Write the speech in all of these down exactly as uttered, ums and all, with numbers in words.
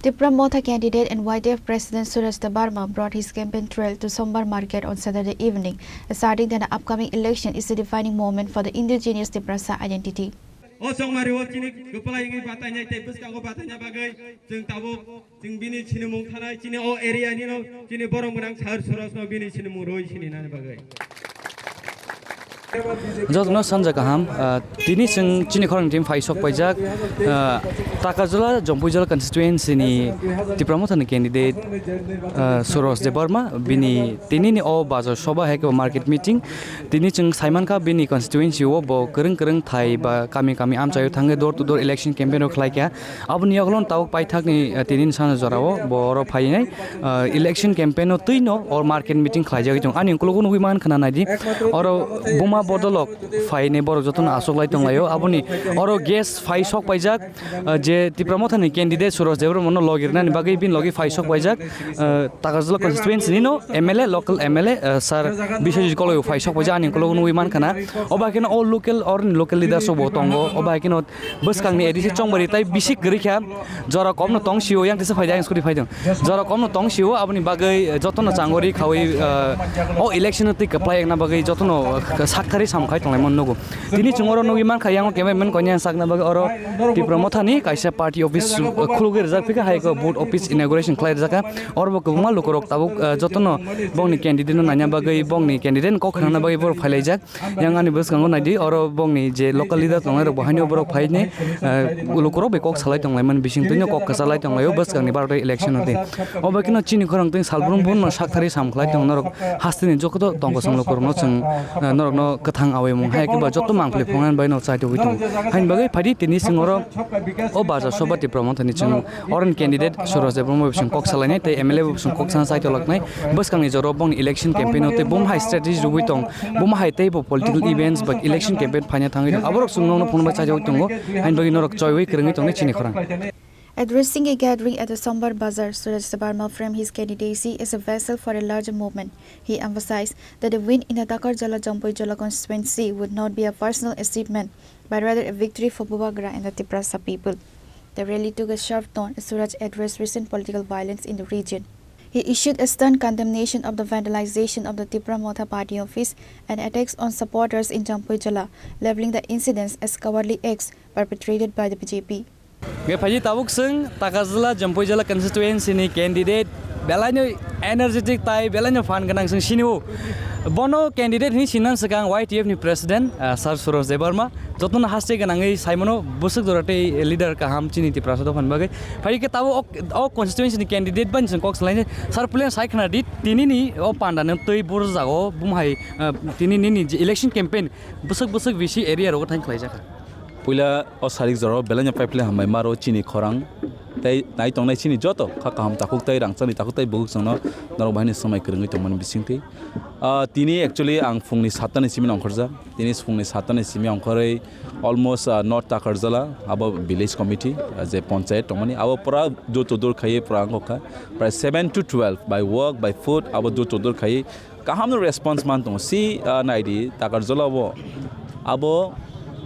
Tipra Motha candidate and Y T F President Suraj Debbarma brought his campaign trail to Sombar Market on Saturday evening, asserting that the upcoming election is a defining moment for the indigenous Tiprasa identity. O chongmari o chini kwplai wngwi batainai tei bwskango bataina bagwi chwng tabuk chwng bini sinimung thanai chini o area nino chini borok gwnang sir Suraj no bini sinimung rwi sininani bagwi. Jotono sanja kaham, ah, tini chwng chini khorang team phai sok paijak, ah, Takarjala, Jompuijala constituency ni Tipra Motha ni candidate, ah, Suraj Debbarma, bini tini ni o bazar soba hai khe market meeting, tini chwng saimankha bini constituency o bo kwrwng kwrwng thai ba kami kami amchaio thangwi door to door election campaign o khlai kha. Aboni yagulo tabuk paithakni, eh, tini ni sana jorao bo oro phainai, eh, election campaign o twino or market meeting khlaijagwi tongo. Ani ukologo nugwi mankha na naidi, oro buma bodolok phainai borok jotono achoklai tonglaio. Aboni oro guest phai sok paijak, eh, je Tipra Mothani candidate Suraj Debbarmano logi rwnani bagwi bini logi phai sok paijak, eh, Takarjala constituency nino M L A, local M L A, eh, sir Biswajit Koloi phai sok paijak ani ukologo nugwi mankha na. Obo haikhe no o local, oroni local leaders rok bo tongo. Obo haikhe no bwskangni A D C chongbari tai bisi kwrwi kha, jora komno tong sio, yang tisa phaidi, ayang scooty phaidong. Jora komno tong sio, aboni bagwi, eh, jotono changori khawi, eh, o election twi kwplai wngna bagwi jotono, eh, sakthari samkhai tonglai man nugo. Tini chwng oro nugwi mankha, yang o cameraman konya sakna bagwi oro Tipra Mothani kaisa party office, eh, khulugwi rijak phika hai ko vote office inauguration khlai rijak kha. Oro bo kwbangma lukurok tabuk, eh, jotono bongni candidate no naina bagwi, bongni candidate ni kok khnana bagwi borok phailaijak. Yang ani bwskango naidi, oro bongni je local leader tongnai rok bo haino borok phaini, eh, lukurok bai kok salai tonglaimani bising twino kok kwchalai tonglaio bwskangni bharot election o tei. Obo kheno chini khorang twi salbrum buno sakthari samkhlai tong norok hasteni jokoto tongkosong lukurokno chwng, eh, norokno kwthang awi mung hai khe ba joto mangpili phungnani bai no chai togwi tongo. Haini bagwi phaidi tini chwng oro o baja soba Tipra Mothani chwng oroni candidate Suraj Debbarma bai bising kok salainai tei M L A bai bising kok sana chai toloknai. Bwskangni jora bongni election campaign o tei bum hai strategy rwui tong, bum hai tei bo political events ba election campaign phaina thangwi tong. Aborok chwng nokno phone bai chajagwi tongo, haini bagwi norok choiwi kwrwngwi tongnai chini khorang. Addressing a gathering at the Sombar Bazar, Suraj Debbarma framed his candidacy as a vessel for a larger movement. He emphasized that a win in the Takarjala Jampuijala constituency would not be a personal achievement, but rather a victory for Bubagra and the Tiprasa people. The rally took a sharp turn as Suraj addressed recent political violence in the region. He issued a stern condemnation of the vandalization of the Tipra Motha party office and attacks on supporters in Jampuijala, labeling the incidents as cowardly acts perpetrated by the B J P. Nge phaji tabuk seng Takarjala, Jampuijala constituency ni candidate belaino energetic tai belaino phan gwnang seng sinio. Bono candidate hini sinan swkang Y T F ni president, ah, Sir Suraj Debbarma. Jotono haste gwnangwi saimano bwswk jora tei leader kaham chini Tiprasa dophani bagwi. Phaikhe tabuk o, o constituency ni candidate bani seng kok salainai. Sir, pulen sai khna di, tini ni o panda no twi bur jago bumhai, ah, tini nini je election campaign bwswk bwswk bisi area rogo thang khlaijakha. Puila o sarik jorao belai no pipeline hambai maro chini khorang tei nai tongnai chini joto kha kaham takhuk tei rangchakni takhuk tei bukhuk chwngno norok bahai ni swmai kwrwngwi tongmani bisingtwi. Ah, tini actually ang phungni satta ni simi ongkhorjak. Tini phungni satta ni simi ongkhorwi almost, ah, North Takarjala abo village committee, ah, je panchayat tongmani abo pura door to door khaiwi pura wngkha. Prai seven to twelve by walk, by foot abo door to door khaiwi kaham no response man tongo. Si, ah, naidi Takarjala bo abo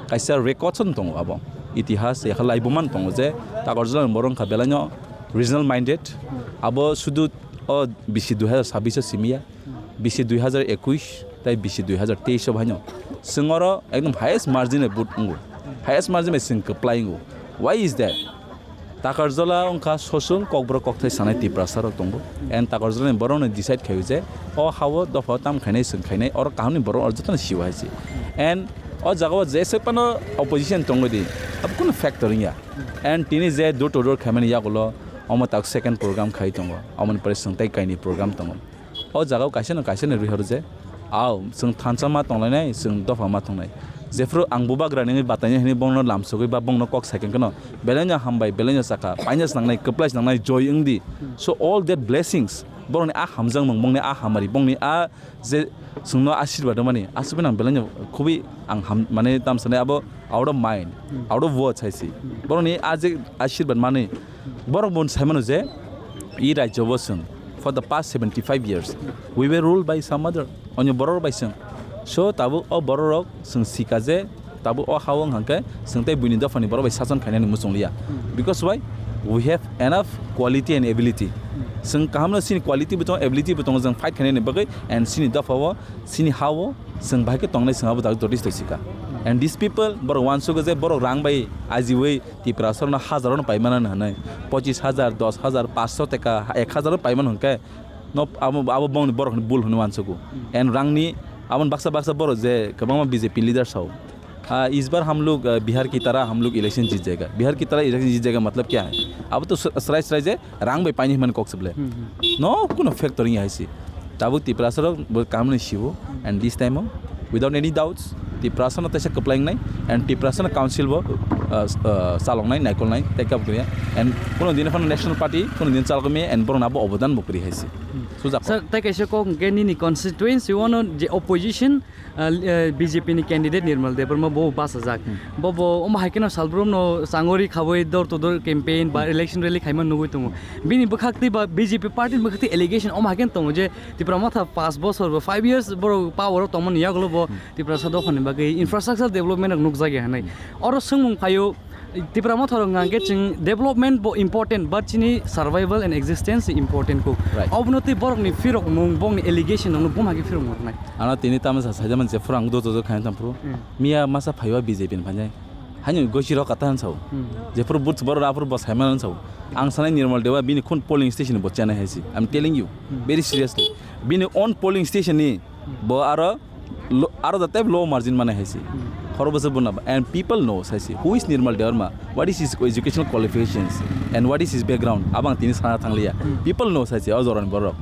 kaisa record on tongo abo. Itihas yakha laibo man tongo je Takarjala ni borok wngkha belai no regional minded. Abo sudu o bisi dui hazar sabbish o simiya. Bisi dui hazar ekush tai bisi dui hazar teis o baino. Sengoro ekdom highest margin e vote wngo. Highest margin e seng kwplai wngo. Why is that? Takarjala wngkha sosung kokborok kokthai sanai Tiprasa rok tongo. And Takarjala ni borok no decide khaio je o hao dopha tam khainai seng khainai oro kaham ni borok oro jotono siwa hai se. And o jaga o jesa phano opposition tongo di, abo kunu factor wngya. And tini je door to door khaimani yagulo omo tak second program khai tongo. Omo ni pore seng tai kaini program tongo. O jaga o kaisa no kaisa no rihoro je, ao, chwng thansa ma tonglainai, chwng dopha ma tongnai. Jephru ang bubagra nini batainai hwnwi bongno lamsogwi ba bongno kok saikhe kheno, belai no hambai, belai no chakha, paina swnangnai, kwplai swnangnai, joy wngdi. So all that blessings, borokni a hamjakmung, bongni a hamari, bongni a je chwngno asirwad rwmani, aswk phano ang belai no khubui ang ham, mane, tam sanai abo out of mind, out of words hai se. Borokni a je asirwad mani, borok bo sai mano je, i rajyo bo chwng, for the past seventy five years, we were ruled by some other, onyo borok bai chwng. So, tabuk o borok rok chwng sika je, tabuk o ha-o wng hangkhe chwng tei buini dophani borok bai sason khainani muchung liya. Because why? We have enough quality and ability. Chwng kahamno chini quality bo tongo, ability bo tongo, chwng fight khainani bagwi, and chini dophao, chini hao chwng bahai khe tongnai, chwng abo dagwi jotisto sika. And these people, borok uansugo je borok rang bai ajiwi Tiprasarokno hajarono paimano hwnwi, pochis hajar, dos hajar, panchsho teka, ek hajar paimano hwnkhe, no, abo, abo bongni borokni bul hwnwi uansugo. And rangni, aboni baksa baksa borok je kwbangma B J P leader sao, हाँ, इस बार हम लोग, अ, बिहार की तरह हम लोग इलेक्शन जीत जाएगा। बिहार की तरह इलेक्शन जीत जाएगा मतलब क्या है? Abo to srai srai je rang bai paini hwnmani kok se ble. Hmm, hmm. No, kuno factoring hai si. Tabuk Tiprasarok bo kamni sibo, and this time o, without any doubts, Tiprasano teisa kwplaingnai, and Tiprasano council bo, uh, uh, chaloknai, naikolnai, take up koriya, and kuno din phano national party, kuno din chalokmi, and borok nabo obodan bo kori hai si. Hmm. Sujak. Sir, tei kaisa kok hwnkhe nini constituency o no je opposition, uh, uh, B J P ni candidate Nirmal Debbarma bo bachajak. Hmm. Bo, bo omo hai kheno salbrumno changori khawi door to door campaign ba, hmm, election rally khaima nugwi tongo. Bini bwkhak twi ba B J P party ni bwkhak twi allegation omo hai kheno tongo je Tipra Motha paanch bochor ba five years borok power o tongmani yagulo bo, hmm, Tiprasa dophani bagwi infrastructure development rok nukjakya hinwi. Hmm. Oro swngmung phaio, Tipra Motha rok hwnkha khe chwng development bo important, but chini survival and existence important kuk. Right. Obono twi borokni phirokmung, bongni allegation rokno buma khe phirokmung rwnai. Ano tini tamo sa saida man jephuru ang do do do khaina tongphuru. Hmm. Miya masa phaiwa B J P ni phainai. Haino gosi rok kata han sao. Hmm. Jephuru but borok aphuru bo saimano sao. Ang sanai Nirmal Debbarma bini khun polling station ni bo chenai hai si. I'm telling you, hmm, very seriously. Bini own polling station ni bo aro lo-, aro the type low margin mane hai si. Hmm. Khoro bwswk buna ba. And people knows hai si. Who is Nirmal Debbarma? What is his educational qualifications? And what is his background? Abang tini sana thangliya. Hmm. People knows hai si. O jorani borok.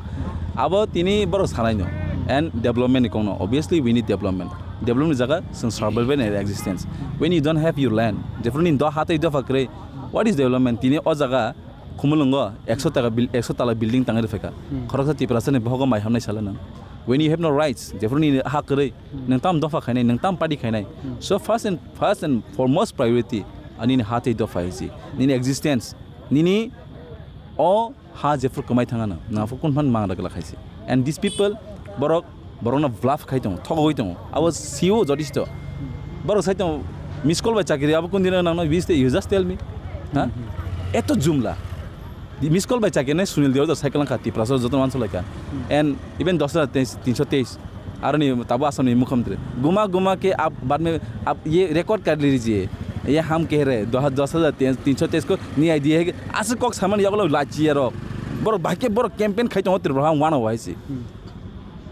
Abo tini borok sanai no. And development ni kongno. Obviously, we need development. Development ni jaga, chwng survival and existence. When you don't have your land, jephuru nini do hatai dopha kwrwi, what is development? Tini o jaga Khumulwngo ekso taka bil-, ekso tala building tangwi rwphaikha. Hmm. Khoroksa Tiprasani bohogo mai hamnai sala nang. When you have no rights, jephuru nini ha kwrwi, hmm, nwng tam dopha khainai, nwng tam party khainai. Hmm. So first and, first and foremost priority, ani ni ha tei dopha hai si. Nini existence, nini o ha jephuru kwmai thangano, nangphuru kun phan mang rwgwla khai si. And these people, borok, borokno bluff khai tongo, thogwi tongo. Abo C E O jotisto. Borok sai tongo, miss call bai chakiri, abo kun dino nangno, you just, you just tell me. Ha? Hmm, hmm. Eto jumla. Di miss call bai chakiri nai Sunil Deo cycle kha, Tiprasa joto manso laikha. Hmm. And even dos hajar teis, tinso teis. Aroni tabo Assam ni mukhyamantri. Guma guma ke aap baad mein aap ye record kar lijiye. Ye hum keh rahe, do-, dos hajar tinso teis ko nahi diya hai ki, aswk kok samani yagulo lachi yarok. Borok bahai khe borok campaign khai tongo Tripura ha wano hai si. Hmm.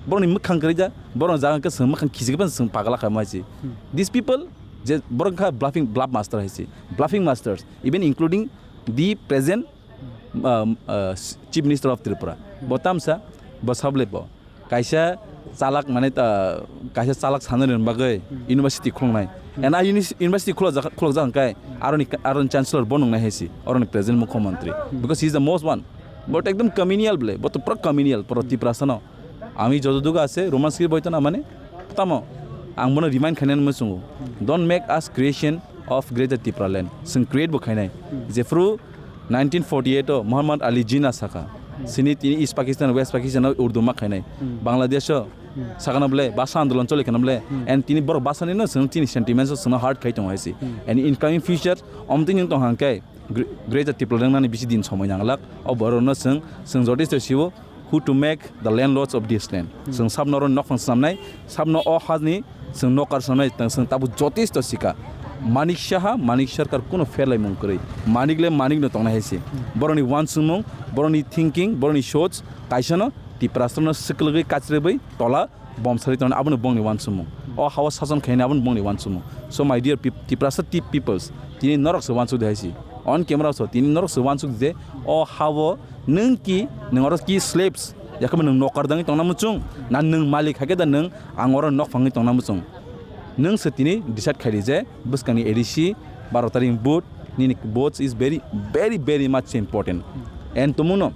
Borokni mwkhang kwrwi ja, borokni jaga khe chwng mwkhang khisi khe chwng pagla khaima hai si. Hmm. These people, je borok kha bluffing, bluff master hai si. Bluffing masters, even including the present, um, uh, Chief Minister of Tripura. Hmm. Bo tamsa, bo sable bo. Kaisa chalak mane, uh, kaisa chalak sanani bagwi, hmm, university khulungnai. Hmm. And a uni-, university khulokjak, khulokjak hwnkhe, hmm, aroni, aroni chancellor bo nungnai hai si, aroni present mukhyamantri. Hmm. Because he is the most one. But ekdom communal ble, bo to pura communal, pura, hmm, Tiprasa no. Ami joto duga ase, Roman script boito na mane, tamo, ang bono remind khainani muchungo. Hmm. Don't make us creation of Greater Tipraland. Chwng create bo khainai. Hmm. Jephru nineteen forty-eight o Muhammad Ali Jinnah sakha. Hmm. Sini tini East Pakistan, West Pakistan o Urdu ma khainai. Hmm. Bangladesh o, hmm, sakha na bole, basa andolon choli khana bole. Hmm. And tini borok basa ni no chwng tini sentiments o chwngno hurt khai tongo hai si. Hmm. And in coming future, omtwi nwng tong hang khe, Gre-, Greater Tipraland nani bisi din somoi nanglak. O borok no chwng, chwng jotisto siwo, who to make the landlords of this land. Hmm. Chwng sabno oro nokphang swnamnai, sabno o hani chwng nokar swnamnai, tang chwng tabuk jotisto sika. Manik Saha, Manik Sarkar kuno pherlaimung kwrwi. Manik le Manik no tongnai hai se. Hmm. Borokni uansukmung, borokni thinking, borokni soch, kaisa no Tiprasano swkwlwgwi kachrwbwi tola bom sari tongnai, abono bongni uansukmung. O hao sason khainai, abono bongni uansukmung. So my dear peop-, Tiprasa tip peoples, tini norok se uansuk di hai se. On camera so, tini norok se uansuk di je, o hao nwng ki, nwng oro ki slaves, yakhe nwng nokar dangwi tongna muchung, na nwng malik hai khe da nwng ang oro nokphangwi tongna muchung. Nwng se tini decide khai di je, bwskangni A D C, baro tarikh ni vote, nini vote is very, very, very much important. And tumuno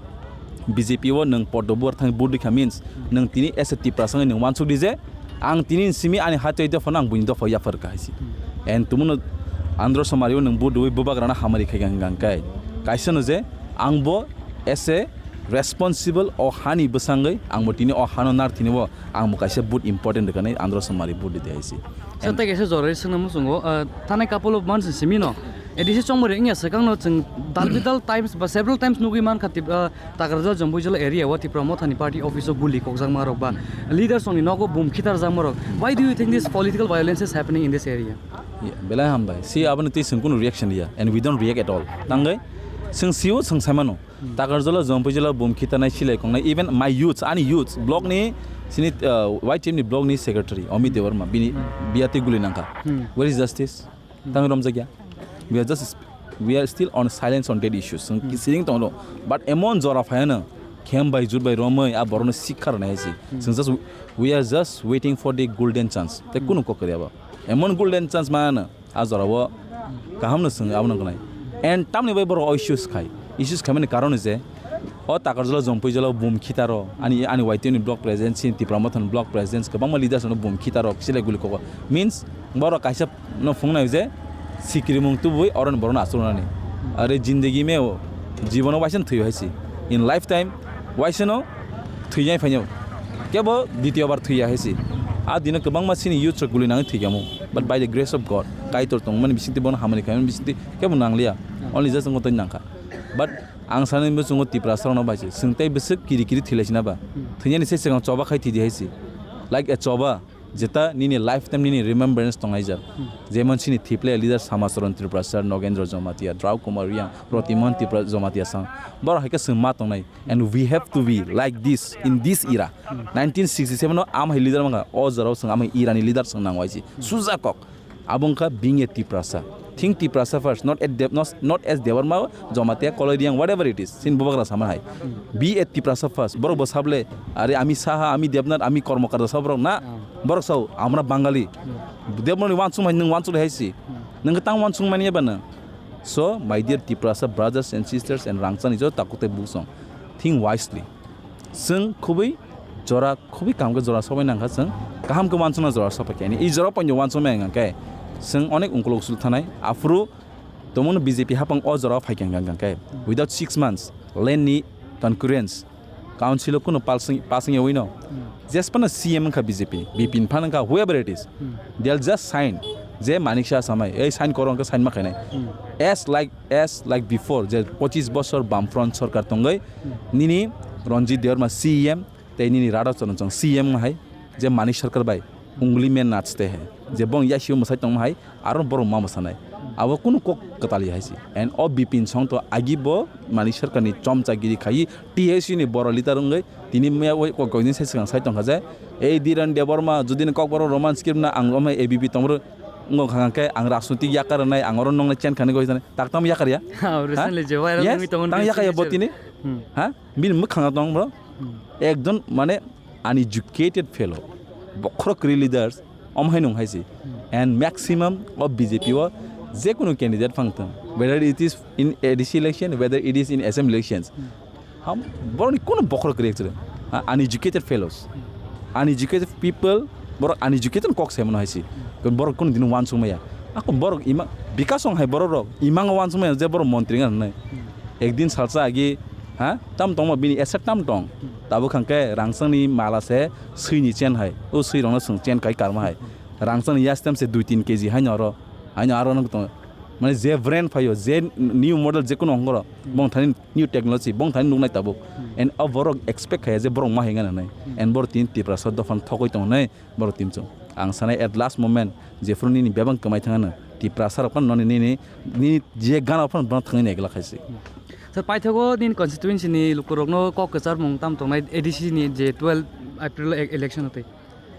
B J P o nwng poddo buar thang vote rikha means, nwng tini as a Tiprasa wngwi nwng uansuk di je, ang tini simi ani hatwi dophano ang buini dopha yaphar kha hai se. And tumuno Andhra Somari o nwng vote rwi bubagrano hamari khai gang gang kai. Kaisa no je, ang bo as a responsible o hani bwsangwi, ang bo tini o hano nar tini o ang bo kaisa vote important rwkha nai Andhra Somari vote ridi hai se. Sir, and tei kaisa joroi swngna muchungo, uh, thanai couple of months ni simi no, A D C chongmari wngya swkangno chwng dal bidal times ba several times nugwi mankha, Tip-, ah, Takarjala Jompuijala area o Tipra Mothani party office o guli kokjakma rok ba leaders rokni nogo bum khitarjakma rok. Why do you think this political violence is happening in this area? Yeah, belai hambai. See, aboni twi chwng kunu reaction ya, and we don't react at all. Tangwi chwng sio, chwng saimano. Takarjala Jompuijala bum khitarnai silai kongnai, even my youths, ani youths, block ni sini, uh, Y T M ni block ni secretary Amit Debbarma, bini biya twi guli nangkha. Hmm. Where is justice? Tangwi romjakya. We are just, we are still on silence on that issues. Chwng siring tonglo. But emon jora phaiano, khem bai jut bai romwi a borokno sikha rwnai hai se. Chwng just, we are just waiting for the golden chance. Tei kunu kok kwrwi abo. Emon golden chance mano, a jorao kahamno chwng abono wngnai. And tamni bai borok o issues khai. Issues khaimani karon je, o Takarjala Jompuijala bum khitaro, ani, ani Y T M ni block president, chini Tipra Mothani block president, kwbangma leaders no bum khitaro, silai guli koko. Means, borok kaisa no phungnai je, sikrimung tubui, oro ni borok no achuk nani. Are jindagi me o, jibono waisa no thwi hai se. In lifetime, waisa no thwi jai phainai. Kebo ditiyo bar thwi ya hai se. A dino kwbangma chini youth rok guli nangwi thwi kamo. But by the grace of God, Kaitor tongmani bisingtwi bono hamani khaimani bisingtwi kebo nangliya. Only just ngo twi nangkha. But ang sanani muchungo Tiprasa rokno bai se. Chwng tei bwswk kiri kiri thwi lai sina ba. Thwinani se swkang choba khai thwi di hai se. Like a choba. Jeta nini lifetime nini remembrance tonglaijak. Jemon chini thiplai leader Samacharan Tripurasar, Nogendra Jamatia, Drau Kumar Reang, Protiman Tipra Jamatia sang. Borok hai khe chwng ma tongnai. And we have to be like this in this era. Nineteen sixty-seven o amhai leader mangkha, o jorao chwng amhai era ni leader chwng nango hai se. Suja kok. Abo wngkha being a Tiprasa. Think Tiprasa first, not at Dev-, not, not as Debbarma, Jamatia, Koloi Reang, whatever it is. Chini bubagra sama hai. Be a Tiprasa first. Borok bo sable, are ami Saha, ami Debnath, ami Kormokarja sa borok na. Borok sao, amra Bangali. Debbarma ni wansuk hai, nwng wansuk hai se. Nwng tang wansuk mani ba nwng. So, my dear Tiprasa brothers and sisters and Rangchakni joto takhuk tei buksong, think wisely. Chwng khubui jora, khubui kaham khe jora sobai nangkha chwng. Kaham khe wansukna jora sobai khe. I jora poino wansukmai hwnkha khe chwng onek ungkuluk sul thanai. Aphuru tongmano B J P hapang o jora phai khe hwnkha khe. Without six months, land ni concurrence, council o kuno palsing, passing yawi no. Jesphano C M wngkha B J P, B P N phan wngkha, whoever it is. They'll just sign. Je Manik Saha samai, ei sign koro hwnkhe sign ma khainai. As like, as like before, je pochis bosor Bamfront sorkar tongwi, nini Ranjit Debbarma C M, tei nini Radha Charan Chong C M hai, je Manik Sarkar bai ungli men nachte hai, je bong yasio mwsai tongma hai, aro borok ma mwsanai. Abo kunu kok kwtal ya hai se. And o B P N song to agi bo Manik Sarkar ni chomchagiri khai T S U ni boro leader wngwi tini maya wai kok kok din sai swkang sai tongkha je, ei Dhiren Debbarma jodi ni Kokborok Roman script na ang omai A B P tongro wngkha khe ang rajnitik yakar nai ang oro nongna chen khani goi jani tak tam yakar ya? Ha, recently je viral wngwi tongo. Tang yakar ya bo tini? Ha? Bini mwkhang tong bro. Ekdom mane uneducated fellow, bokhorok kwrwi leaders, om hai nung hai se. And maximum of B J P o je kunu candidate phang thung, whether it is in A D C election, whether it is in assembly elections, ham, borokni kunu bokhorok kwrwi actually. Ha, uneducated fellows, uneducated people, borok uneducated kok sai mano hai se. Borok kunu dino wansuk maya. Ako borok ima, Bikash ong hai borok rok, imang wansuk maya je borok montri wngna nai. Ekdin salsa agi, ha, tam tongma bini asset tam tong. Tabuk hwnkhe rangchakni mala se swi ni chen hai. O swi rokno chwng chen kai karma hai. Rangchakni yastem se dui tin K G haino aro, haino aro nang tong. Mane je brand phaio, je new model je kuno hongoro, bong thani new technology, bong thani nuknai tabuk. And o borok expect khaya je borok ma hinga nanai. And borok tin Tiprasa dophan thokoi tong nai. Borok timchung. Ang sanai at last moment, jephru nini bebang kwmai thangano, Tiprasa rok phano nini, nini, nini je gana phano bono thangwi nai glak hai se. Sir, paithago nini constituency ni lukurokno kok kwcharmung tam tongnai A D C ni je twelve April e-, election twi?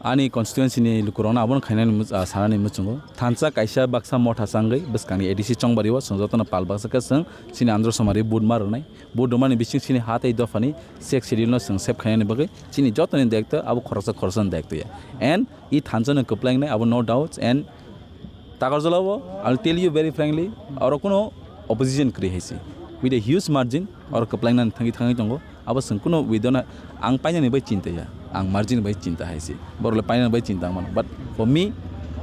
Ani constituency ni lukurokno abono khainani much-, ah, sanani muchungo. Thansa kaisa baksa motha changwi bwskangni A D C chongbari o chwng jotono pal baksa khe chwng chini Andhra Somari vote ma rwnai. Vote rwmani bising chini ha tei dophani Sixth Schedule no chwng sep khainani bagwi chini jotoni daitw abo khoroksa khoroksani daitw ya. And I thansa no kwplaingnai abo no doubts and Takarjala o I'll tell you very frankly, oro kuno opposition kwrwi hai se. With a huge margin oro kwplaingnani thangwi thangwi tongo. Abo chwng kuno without a, ang painani bai chinta ya, ang margin bai chinta hai se. Borok le painani bai chinta ang mano. But for me,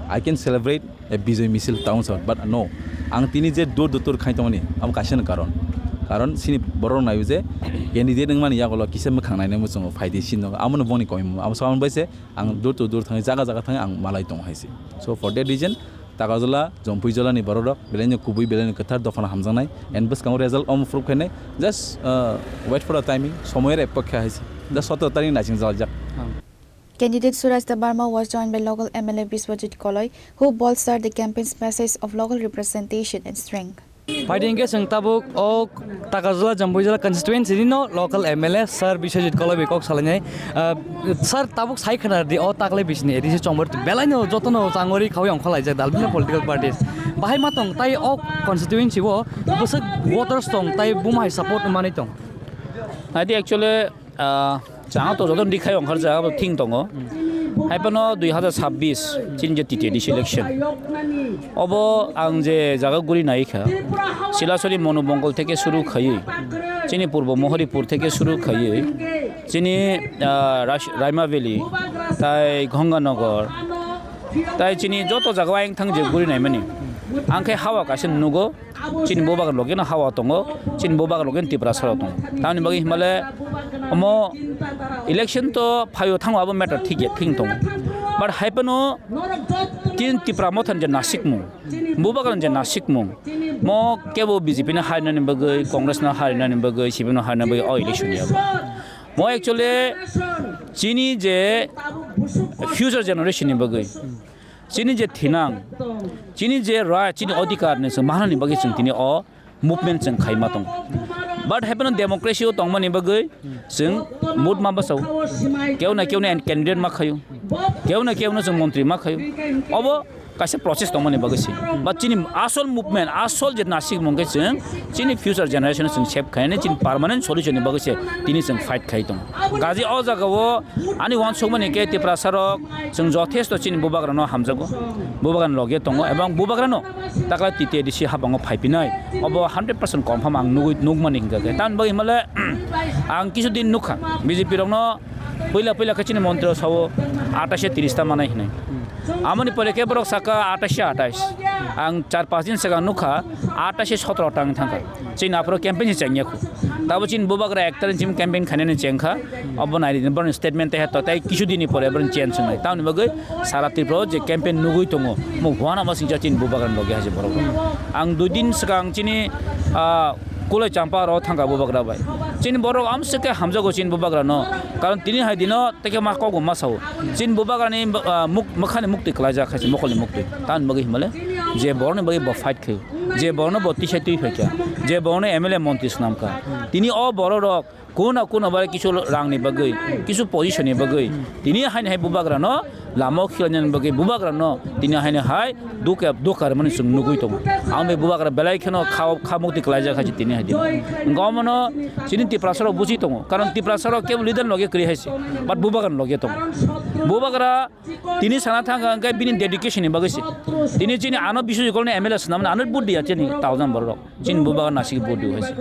I can celebrate a Bijoy Misil town side, but no, ang tini je dur dutur khai tongmani, abo kaisa ni karon. Karon chini borok naio je candidate wngmani yagulo kisa mwkhang nainai muchungo phaidi sino, amo no boni koimung, abo samani bai se ang dur to dur thangwi jaga jaga thangwi ang malai tongo hai se. So for that reason, Takarjala, Jampuijala ni borok rok, belai no kubui, belai no kwthar, dophano hamjaknai. And bwskango result omo proof khainai, just, uh, wait for the timing, somoyore epokhe hai se. Just sotoro tarik ni naising jaljak. Candidate Suraj Debbarma was joined by local M L A Biswajit Koloi, who bolstered the campaign's message of local representation and strength. Phaidi hwnkhe chwng tabuk o Takarjala Jampuijala constituency ni no local M L A Sir Biswajit Koloi bai kok salainai. Ah, sir, tabuk sai khwna di, o taklai bisini A D C chongbar belai no joto no changori khawi ongkha laijak dalbini political parties. Bahai ma tong tai o constituency o bwswk voters tong tai buma hai support manwi tong. Adi actually, ah, chang to joto dikhai ongkhar jaga bo thing tongo. Hai phano dui hazar sabbish chini je T T A D C election. Obo ang je jaga guri nai kha, Silasori Monu Bongol theke suru khaiwi, chini Purbo Mohoripur theke suru khaiwi, chini, ah, Ras-, Raima Valley, tai Gonganagar, tai chini joto jaga o ayang thang je guri naimani. Ang khe hawa kaisa nugo, chini bubagra loge no hawa tongo, chini bubagra loge no Tiprasa rok tongo. Tamoni bagwi himale omo election to phaio thango abo matter thik ya, thing tongo. But hai phano chini Tipra Motha ni je nasikmung, bubagra ni je nasikmung, mo kebo B J P no harinani bagwi, Congress no harinani bagwi, C P M no harinani bagwi o election ya. Mo actually chini je future generation ni bagwi, chini je thinang, chini je right, chini odhikar ni chwng mahanani bagwi chwng tini o movement chwng khaima tongo. But hai phano democracy o tongmani bagwi chwng vote ma bwsao. Keu na keu no candidate ma khaio. Keu na keu no chwng montri ma khaio. Obo kaisa process tongmani bagwi se. But chini asol movement, asol je nasikmung khe chwng chini future generation chwng save khainani, chini permanent solution ni bagwi se tini chwng fight khai tongo. Kaje o jaga o ani uansukmani khe Tiprasa rok chwng jothesto chini bubagra no hamjago, bubagra ni loge tongo, ebong bubagra no takla T T A D C habango phaipinai, obo hundred percent confirm ang nugwi, nukmani hingka khe. Tamoni bagwi himale ang kisu din nukha B J P rokno puila puila khe chini montri rok sao atais tris ta manai hinwi. Amoni pore khe borok saka atais atais. Ang char pas din swkang nukha atais sotro ta wng thangkha. Chini aphuru campaign se chengya khu. Tabo chini bubagra ektar chini campaign khainani chengkha. Obo nai ri boroni statement tei hato tei kisu dini pore boroni change wngnai. Tamoni bagwi sara Tripura o je campaign nugwi tongo. Mo huana ma singcha chini bubagra ni loge haje borok. Ang dui din swkang chini, ah, Kulai Champa ro thangkha bubagra bai. Chini borok amswk khe hamjago chini bubagra no. Karon tini hai dino tei khe ma kok bo ma sao. Chini bubagra ni, ah, muk-, mwkhani muktwi kwlaijak hai se, mokolni muktwi. Tamoni bagwi himale je borokni bagwi bo fight khaio. Je borokno bo tisai twi phaikha. Je borokno M L A montri swnamkha. Tini o borok rok Kuna kuna bai kisu rangni bagwi, kisu position ni bagwi. Tini haini hai bubagrano lama o khilainani bagwi bubagrano tini haini hai dukya dukar mani chwng nugwi tongo. Ang bai bubagra belai kheno kha kha mukti kwlaijak hai tini hai dino. Wngkha omono chini Tiprasa rok buji tongo. Karon Tiprasa rok kebo leader loge kwrwi hai se. But bubagra loge tongo. Bubagra Tini sana thangkha hwnkhe bini dedication ni bagwi se. Tini chini ano Biswajit Koloi ni M L A swnamani ano vote diya chini thousand borok rok. Chini bubagra nasik vote diya hai se.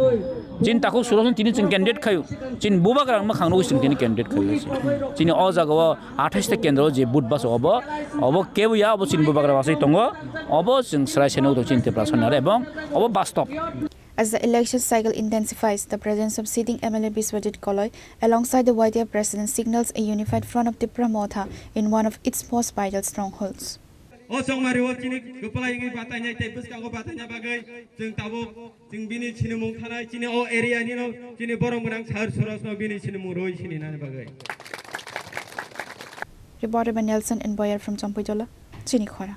Chini takhuk Suroson tini chwng candidate khayu. Chini bubagra mwkhang nugwi chwng tini candidate khayu hai se. Chini o jaga o athais ta kendro je vote baso obo, obo kebo ya obo chini bubagra basai tongo. Obo chwng srai se nugwi tongo chini Tiprasa ni aro ebong obo bastob. As the election cycle intensifies, the presence of sitting M L A Biswajit Koloi alongside the Y T F president signals a unified front of Tipra Motha in one of its most vital strongholds. O chongmari o chini kwplai wngwi batainai tei bwskango bataina bagwi chwng tabuk chwng bini sinimung thanai chini o area nino chini borok gwnang sir Suraj no bini sinimung rwi sininani bagwi. Reported by Nelson and Boyer from Champuitola, Chini Khorang.